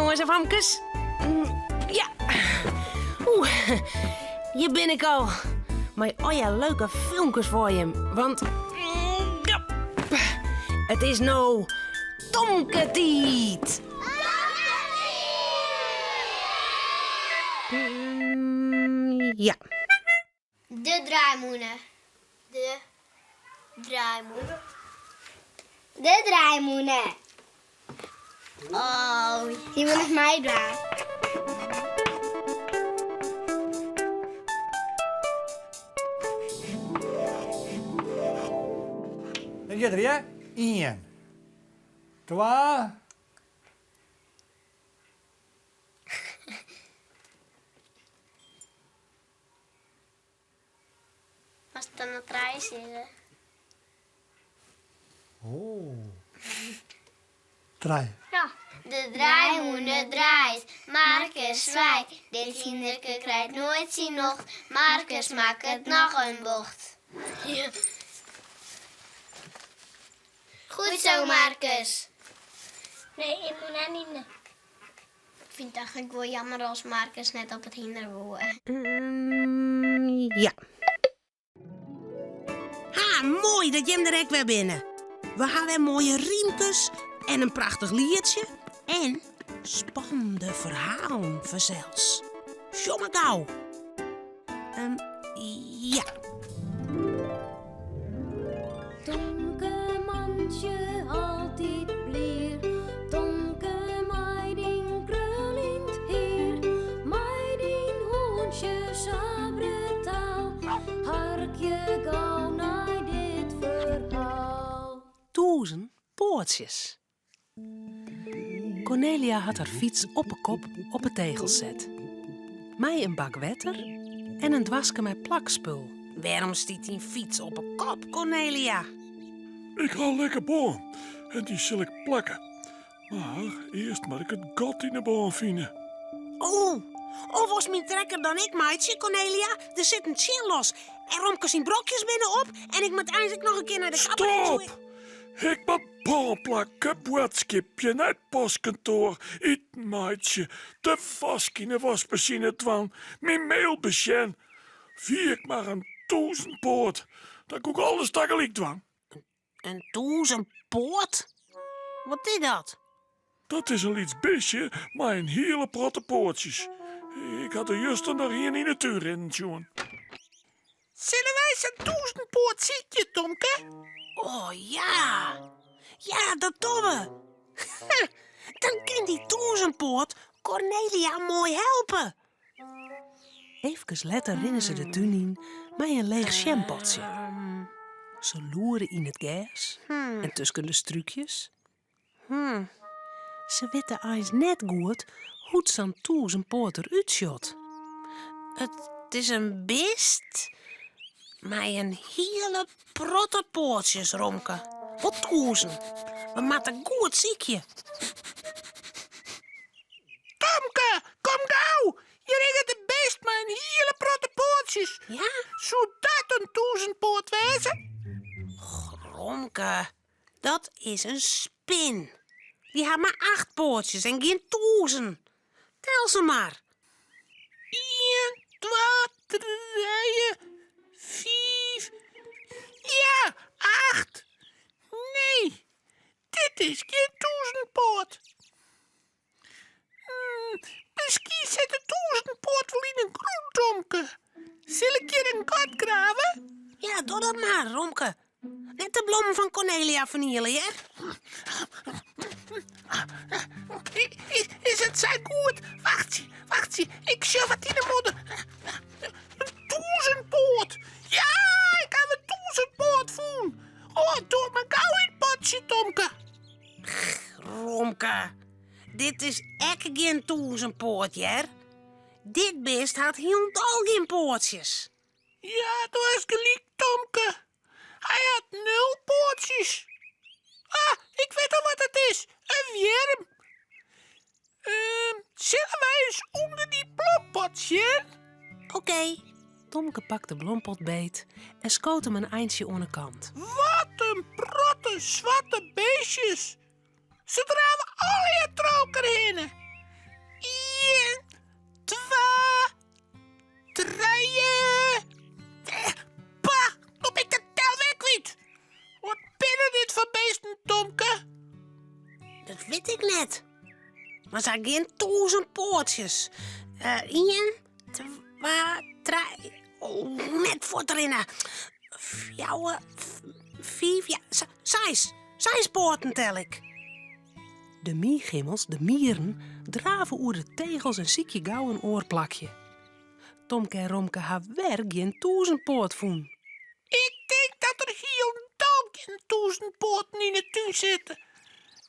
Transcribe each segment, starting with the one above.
jonges en famkes. Ja. Oeh, hjir bin ik al. Mei allegear leuke filmkes foar jim. Want ja, it is no Tomke-tiid. Ja. De draaimûne. De draaimûne. De draaimûne. Oh, dy wol noch meidwaan. Dan giet er, hear. Ien, twa. Moatst dan noch trije sizze? Oh. Trije. Ja. De draaimûne draait, Markus swiet. Dit hynderke krijt noait syn nocht. Markus makket noch in bocht. Goed zo, Markus. Nee, ik moet net niet. Ik fyn it eigentlik wol jammer as Markus net op it hynder woe. Ja. Ha, moai dat jim der ek wer binne. We ha wer moaie rymkes en in prachtich lietsje en spannende ferhalen fansels. Sjoch mar gau. Ja. Tomke mantsje altyd blier, Tomke mei dyn kruljend hier, mei dyn hûntsje sa brutaal, harkje gau nei dit ferhaal. Tûzen poatsjes. Kornelia hat har fyts op 'e kop op 'e tegels set. Mei in bak wetter en in doaske mei plakspul. Wêrom stiet dyn fyts op 'e kop, Kornelia? Ik ha lekke bân en dy sil ik plakke. Mar earst moat ik it gat yn 'e bân fine. Oh, oh, wolst myn trekker dan ek meitsje, Kornelia? Der sit in tsjin los en Romke syn brokjes binne op en ik moat eins ek noch in kear nei de kapper en Stop! Ik moat bân plakke, boadskipje, nei it postkantoar, iten meitsje, de wask yn 'e waskmasine dwaan, myn mail besjen. Wie ik mar in tûzenpoat, dan koe ik alles tagelyk dwaan. In tûzenpoat? Wat is dat? Dat is in lyts bistje mei in hiele protte poatsjes. Ik ha der juster noch ien yn 'e tún rinnen sjoen. Sille wy sa'n tûzenpoat sykje, Tomke? Oh ja! Ja, dat dogge we! Dan kin dy tûzenpoat Kornelia moai helpe. Efkes letter rinne se de tún yn mei in leech sjempotsje. Se loere yn it gers en tusken de strúkjes. Se witte eins net goed hoe't sa'n tûzenpoat der útsjocht. It is in bist mei in hiele protte poatsjes, Romke. Wol tûzen. We moatte goed sykje. Tomke, kom gau! Hjir hinget in bist mei in hiele protte poatsjes. Ja? Soe dat in tûzenpoat wêze? Romke, Dat is in spin. Dy hat mar acht poatsjes en gjin tûzen. Tel se mar. Ien, twa, trije, fiif. Ja, acht. Nee, dit is gjin tûzenpoat. Miskien sit de tûzenpoat wol yn in grûn, Tomke. Sil ik hjir in gat grave? Ja, doch dat mar, Romke. Net de blommen fan Kornelia ferniele, hear. Is it sa goed? Wachtsje, wachtsje, ik sjoch wat yn 'e modder. In tûzenpoat! Ja, ik haw in tûzenpoat fûn. Oh, doch mar gau yn it potsje, Tomke. Romke, dit is ek gjin tûzenpoat, hear. Dit bist hat hielendal gjin poatsjes. Ja, do hast gelyk, Tomke. Hy hat nul poatsjes. Ah, ik wit al wat it is. In wjirm. Ehm, sille wy ris ûnder dy blompot sjen? Oké. Tomke pakt de blompot beet en skoot him in eintsje oan 'e kant. Wat in protte swarte beestjes. Se drave allegear troch elkoar hinne. Dat wit ik net. Mar se ha gjin tûzen poatsjes. Ien, twa, trije. Oh, net fuortrinne. Fjouwer, fiif, ja, seis. Seis poaten tel ik. De miegimmels, de mieren, drave oer de tegels en sykje gau in oar plakje. Tomke en Romke ha wer gjin tûzenpoat fûn. Ik tink dat der hielendal gjin tûzenpoaten yn 'e tún sitte.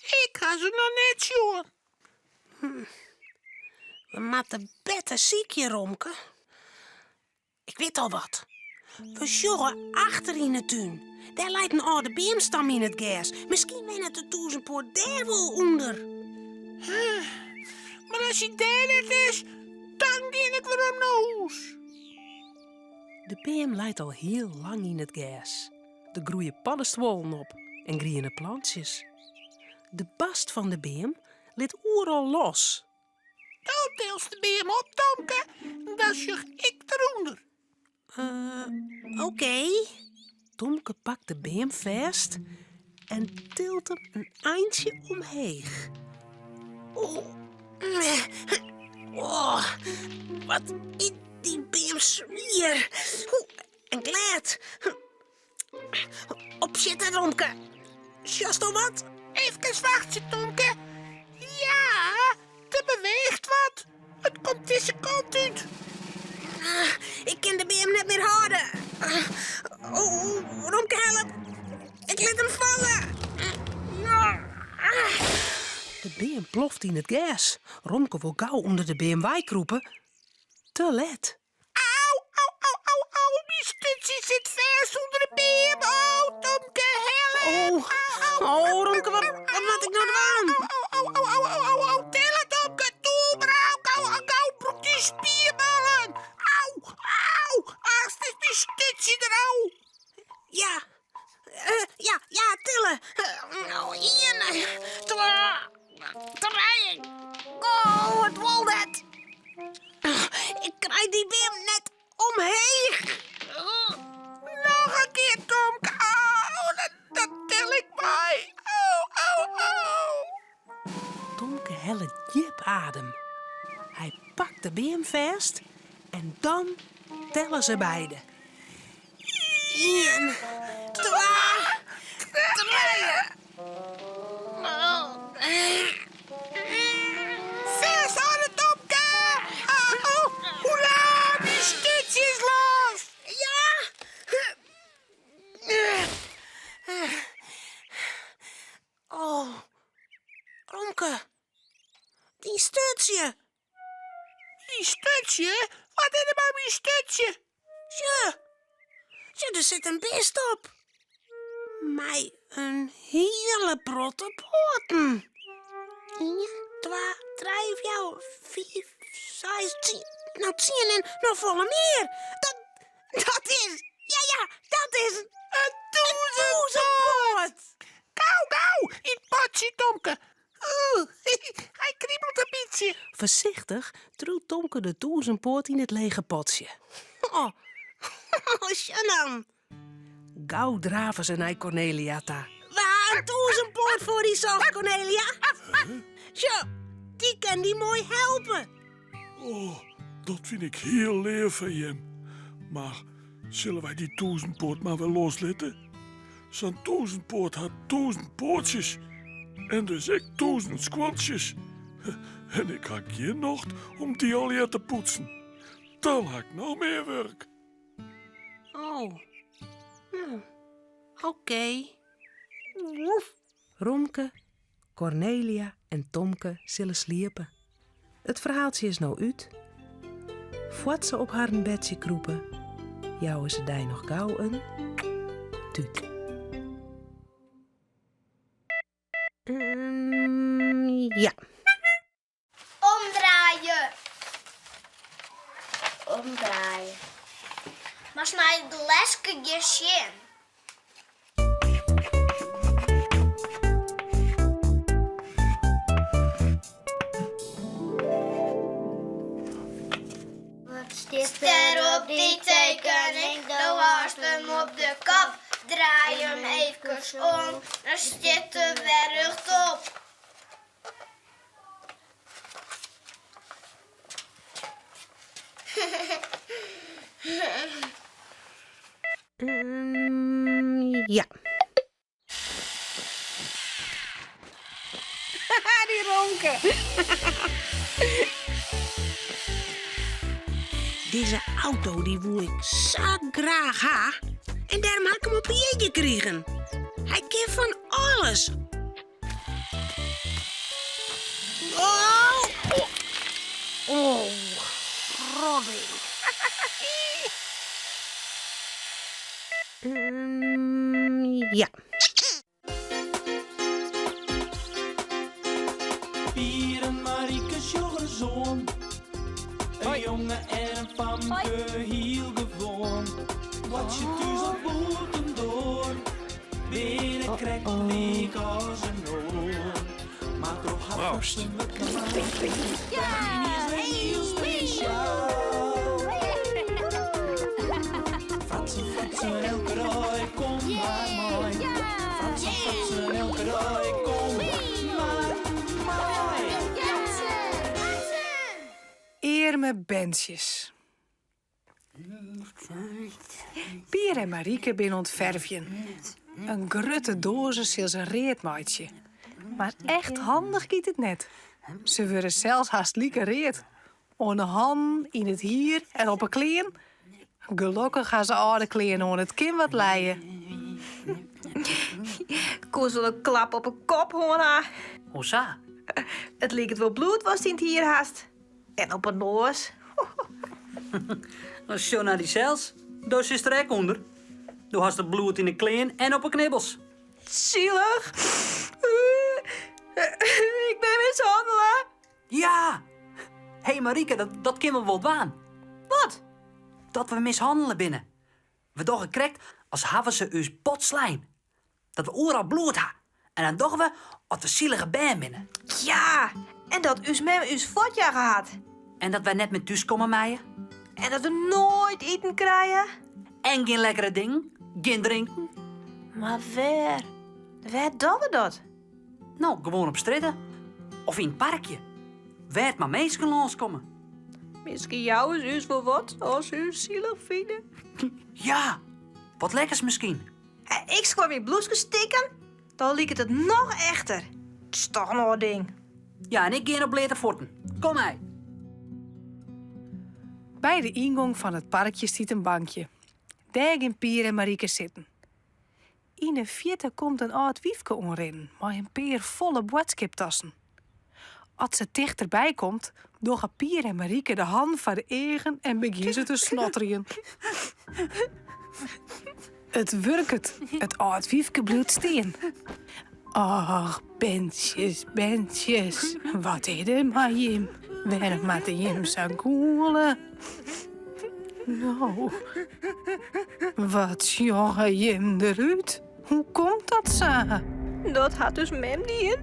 Ik ha se noch net sjoen. We moatte better sykje, Romke. Ik wit al wat. We sjogge achter yn 'e tún. Dêr leit in âlde beamstam yn it gers. Miskien wennet de tûzenpoat dêr wol ûnder. Mar as hy dêr net is, dan gean ik werom nei hûs. De beam leit al hiel lang yn it gers. Der groeie paddestuollen op en griene plantsjes. De bast fan de beam lit oeral los. Do tilst de beam op, Tomke, dan sjoch ik derûnder. Uh, oké. Tomke pakt de beam fêst en tilt him in eintsje omheech. Oh, oh, wat is dy beam swier. En glêd. Opsjitte, Romke. Sjochsto wat? Efkes wachtsje, Tomke. Ja, der beweecht wat. It komt dizze kant út. Ah, ik kin de beam net mear hâlde. Oh, Romke, help. Ik lit him falle. De beam ploft yn it gers. Romke wol gau ûnder de beam weikrûpe. Te let. Au, au, au, au, au, myn sturtsje sit fêst ûnder de beam. Oh, Tomke, help. Oh, oh, Romke, wat, wat moat ik no dwaan? Au, au, au, au, au, au, au, tille, Tomke, toebrau, gau, gau, brûk dy spierballen. Au, au, aanst is myn sturtsje der ôf. Ja, uh, ja, ja, tille. Uh, ien, twa, trije. Oh, it wol net. Ik krij dy beam net omheech. Noch in kear, Tomke. Oh, dat, dat til ik mei. Oh, oh, oh. Tomke hellet djip adem. Hy pakt de beam fêst en dan telle se beide. Ien, twa, trije. Fêsthâlde, Tomke! Oh, hoera, myn sturtsje is los! Ja! Oh, Romke, dyn sturtsje. Myn sturtsje? Wat is der mei myn sturtsje? Sjoch, sjoch, der sit in bist op. Mei in hiele protte poaten. Ien, twa, trije, fjouwer, fiif, seis, tsien. No, tsien en noch folle mear. Dat, dat is, ja, ja, dat is in tûzenpoat. Gau, gau, yn it potsje, Tomke. Oeh, hy kriebelt in bytsje. Foarsichtich triuwt Tomke de tûzenpoat yn it lege potsje. Oh, sjoch dan. Gau drave se nei Kornelia ta. We ha in tûzenpoat foar dy socht, Kornelia. Sjoch, dy kin dy moai helpe. Oh, dat fyn ik hiel leaf fan jim. Mar sille wy dy tûzenpoat mar wer loslitte? Sa'n tûzenpoat hat tûzen poatsjes en dus ek tûzen skuontsjes. En ik ha gjin nocht om dy allegear te poetsen. Dan ha ik noch mear wurk. Oh, hm. Oké. Romke, Kornelia en Tomke sille sliepe. It ferhaaltsje is no út. Foar't se op harren bedsje krûpe, jouwe se dy noch gau in tút. Ja. Omdraaie. Omdraaie. Moatst nei it gleske gean sjen. Wat stiet der op dy tekening? Do hâldst him op de kop. Draai him eefkes om, dan stiet er wer rjochtop. Ja. Dy Romke. Dizze auto dy woe ik sa graach ha. En dêrom ha ik him op 'e jierdei krigen. Hy kin fan alles. Oh, oh, Robin. Ja. Pier en Marike sjogge ris oan. In jonge en in famke, hiel gewoan. Boartsje thús of bûtendoar, binne krekt lyk as in oar. Mar troch har Proost. fratsen wurdt mei is wer hiel spesjaal. Fratsen, fratsen, elke dei, kom mar mei. Fratsen, fratsen, elke dei, kom mar mei. Earme berntsjes. Pier en Marike binne oan it fervjen. In grutte doaze sil se read meitsje. Mar echt handich giet it net. Se wurde sels hast like read. Oan de hannen, yn it hier en op 'e klean. Gelokkich ha se âlde klean oan, it kin wat lije. Koest wol in klap op 'e kop hân ha. Hoe sa? It liket wol bloed watst yn it hier hast. En op 'e noas. No sjoch nei dysels. Do sitst der ek ûnder. Do hast it bloed yn 'e klean en op 'e knibbels. Silich. Ik bin mishannele. Ja! Hé Marike, dat, dat kinne we wol dwaan. Wat? Dat we mishannele binne. We dogge krekt as hawwe se ús bot slein. Dat we oeral bloed ha. En dan dogge we oft we sielige bern binne. Ja, en dat ús mem ús fuortjage hat. En dat wy net mear thúskomme meie. En dat we noait iten krije. En gjin lekkere dingen, gjin drinken. Mar wêr? Wêr dogge we dat? No, gewoan op strjitte. Of yn it parkje. Wêr't mar minsken lânskomme. Miskien jouwe se ús wol wat as se ús sielich fine. Ja, wat lekkers miskien. Ik skuor myn bloeske stikken, dan liket it noch echter. It is toch in oar ding. Ja, en ik gean op bleate fuotten. Kom mei. By de yngong fan it parkje stiet in bankje. Dêr gean Pier en Marike sitten. Yn 'e fierte komt in âld wyfke oanrinnen mei in pear folle boadskiptassen. As se tichterby komt, dogge Pier en Marike de hannen foar de eagen en begjinne se te snotterjen. It wurket, it âld wyfke bliuwt stean. Och, berntsjes, berntsjes, wat is der mei jim? Wêrom moatte jim sa gûle? No, wat sjogge jim derút? Hoe komt dat sa? Dat hat ús mem dien.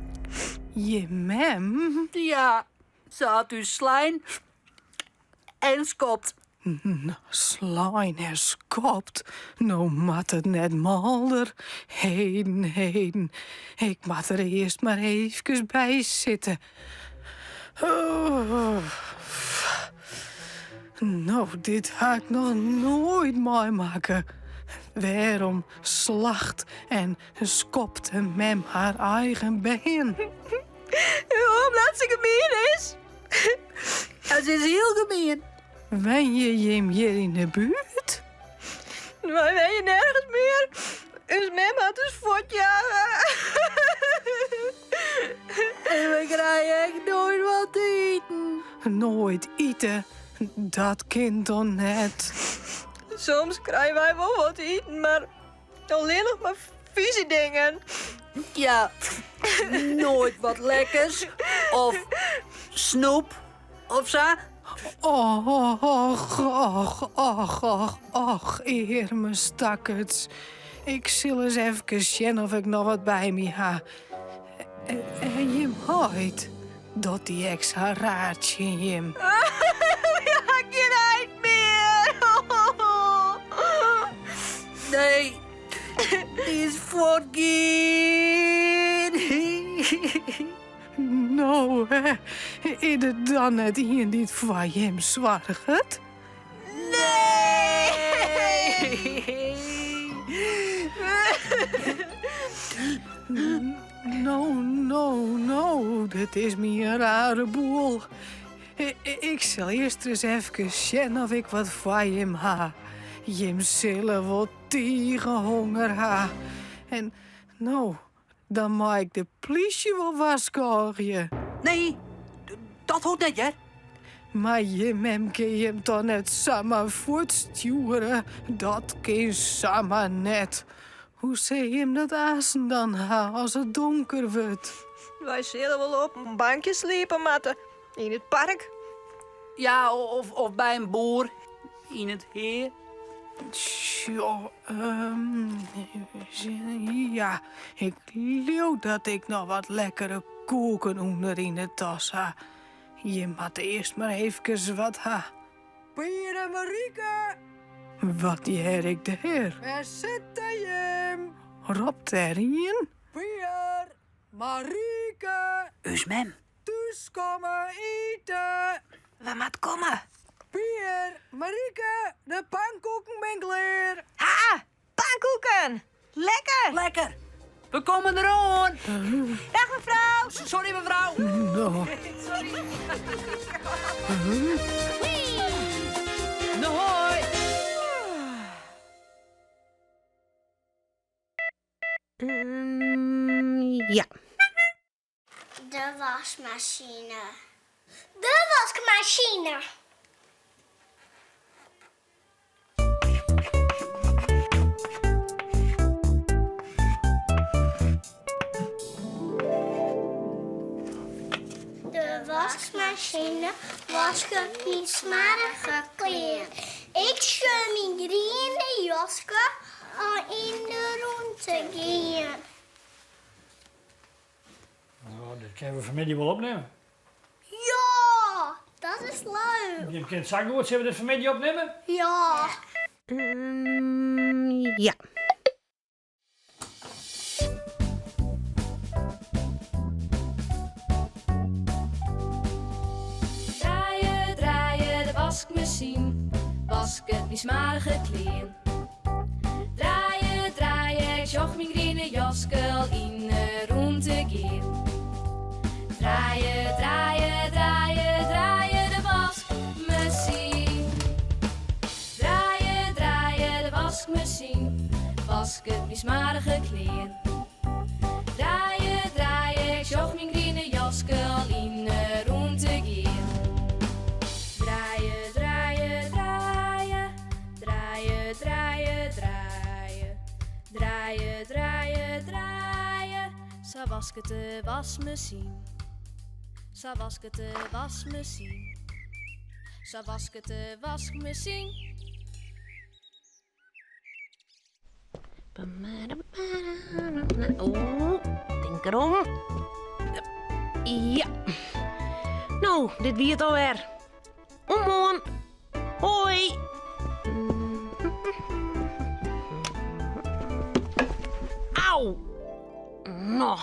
Jim mem? Ja, se hat ús slein en skopt. Slein en skopt? No moat it net mâler. Heden, heden, ik moat der earst mar eefkes by sitte. No, dit ha ik noch noait meimakke. Wêrom slacht en skopt in mem har eigen bern? Omdat se gemien is. Se is hiel gemien. Wenje jim hjir yn de buert? Wy wenje nergens mear. Us mem hat ús fuortjage. En we krije ek noait wat te iten. Noait ite? Dat kin toch net? Soms krije wy wol wat te iten, mar allinnich mar fize dingen. Ja, noait wat lekkers of snoep of sa. Och, och, och, och, och, och, earme stakkerts. Ik sil ris efkes sjen of ik noch wat by my ha. En jim heit, docht dy ek sa raar tsjin jim? Wy ha gjin heit mear. Nee, dy is fuortgien. No, hè, is der dan net ien dy't foar jim soarget? Nee! No, no, no, dit is my in rare boel. Ik sil earst ris efkes sjen of ik wat foar jim ha. Jim sille wol tige honger ha. En no, dan mei ik de plysje wol warskôgje. Nee, dat hoecht net, hear. Mar jim mem kin jim toch net samar fuortstjoere? Dat kin samar net. Hoe sil jim dat aansen dan ha as it donker wurdt? Wy sille wol op in bankje sliepe moatte yn it park. Ja, of by in boer yn it hea. Sjoch, ja, ik leau dat ik noch wat lekkere koeken ûnder yn 'e tas ha. Jim moatte earst mar eefkes wat ha. Pier en Marike! Wat hear ik dêr? Wêr sitte jim? Ropt dêr ien? Pier, Marike! Us mem. Thús komme ite! We moatte komme. Pier, Marike, de pankoeken bin klear. Ha, pankoeken! Lekker! Lekker! We komme deroan! Dag mefrou! Sorry mefrou! No. Sorry. No hoi! Ja. De wasmachine. De waskmachine. De waskmachine wasket myn smoarge klean. Ik sjoch myn griene jaske al yn de rûnte gean. Nou, dit kinne we fan 'e middei wol opnimme. Ja, dat is leuk. Jim kinne it sa goed, sille we dit fan 'e middei opnimme? Ja. Ja. Draaie, draaie de waskmasine, wasket myn smoarge klean. Draaie, draaie, ik sjoch myn griene jaske al yn 'e rûnte gean. Draaie, draaie, draaie, draaie de waskmasine. Draaie, draaie de waskmasine, wasket myn smoarge klean. Draaie, draaie, ik sjoch myn griene jaske al yn 'e rûnte gean. Draaie, draaie, draaie, draaie, draaie, draaie. Draaie, draaie, draaie, sa wasket de wasmasine. Sa wasket de wasmasine. Sa wasket de waskmasine. Oh, tink derom. Ja. No, dit wie it alwer. Oant moarn. Hoi. Au. No.